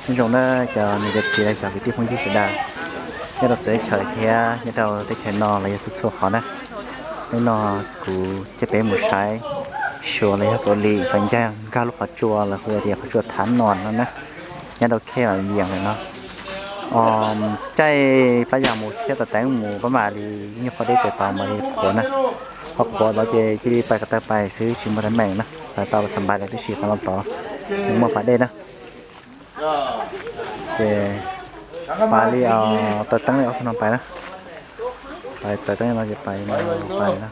Nyob zoo na cov niam cov txiv, cov kwv tij phooj ywg sawv daws nyob rau txawv teb chaws thiab nyob rau teb chaws no los yog txhua txhua qhov na. Hnub no kuv coj peb mus saib Suav los yog Kaus Lim pab ncaj nkag lub qhov tsua lawv hu tias qhov tsua Thav Nom no na, nyob rau khej Vam Vias lawm no. Caij pab yas mus thiab tav teev mus pab mam li nyuag qhov deb tsawv tod mam li qhuav na. Qhov qhuav tod ces cia li pais ko taw pais xwb tsis muaj teeb meem na, pais tau txog npais lawm tib si qhov no tod nws muaj pas dej na. Ces pais li taw teeb li ob tug no pais na. Pais taw teeb no ces pais no pais na.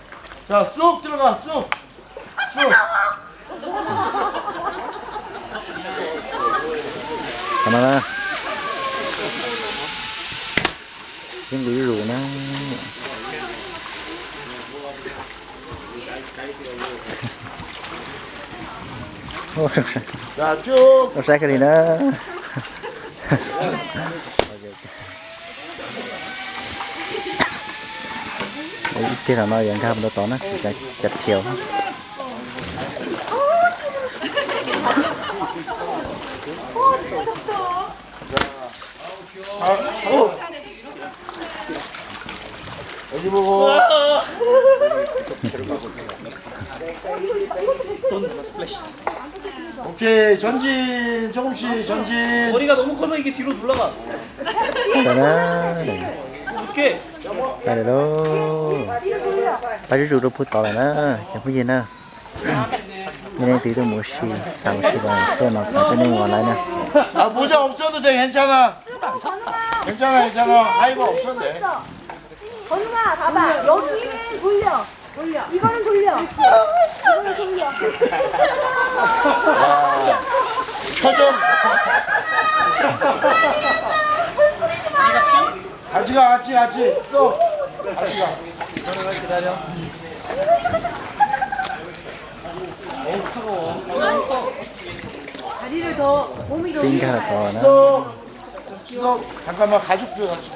Qhov no na. Yeeb nqus zuj zus na. Saib kawg li na. Ib teg los no yuav nkag mus rau tod na, cav thiaus. Ok, 전진, 조금씩 전진. 거리가 너무 커서 이게 뒤로 물러가. Pais lawm lauj. Pais zuj zus rau puag tod lawm na, cov phooj ywg na. Nej leej twg tuaj mus ua si, xav ua si los tuaj no pab tuaj nej ua lawm na. 아, 모자 없어도 돼, 괜찮아. 괜찮아, 괜찮아. 하이버 없어도 돼. 건우아, 봐봐. 여기는 돌려. 돌려. 이거는 돌려. 이거는 돌려. 야, 표정. 같이 가, 같이, 같이. 또. 같이 가. 다리를 더 몸이 더 Pib nkag los tod na. 또. 또. 잠깐만, 가족들 같이.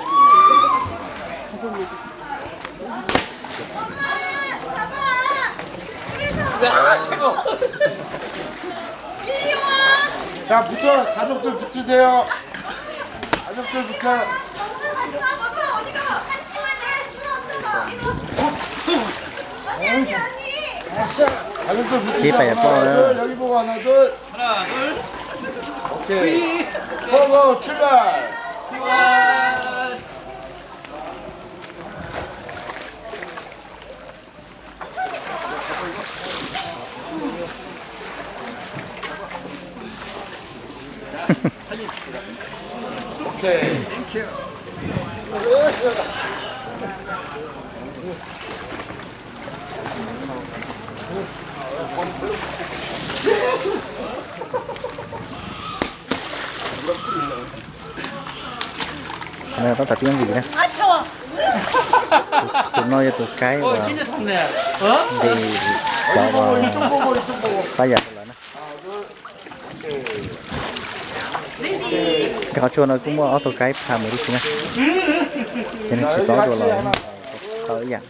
자, 붙어. 가족들 붙으세요. 가족들 붙어. 가족들 Pib pais yog poj na. 하나, 둘, 여기 보고 하나, 둘. 오케이. 고고, 출발. 오케이. Qhov no tab tom pib yooj yim na. Tus no yog tus kaib uas ntes cov pab yam lawm na. Qhov tsua no kuj muaj ob tug kaib pha mus tib si na. Ces nws tsis tau dua los tau ib yam.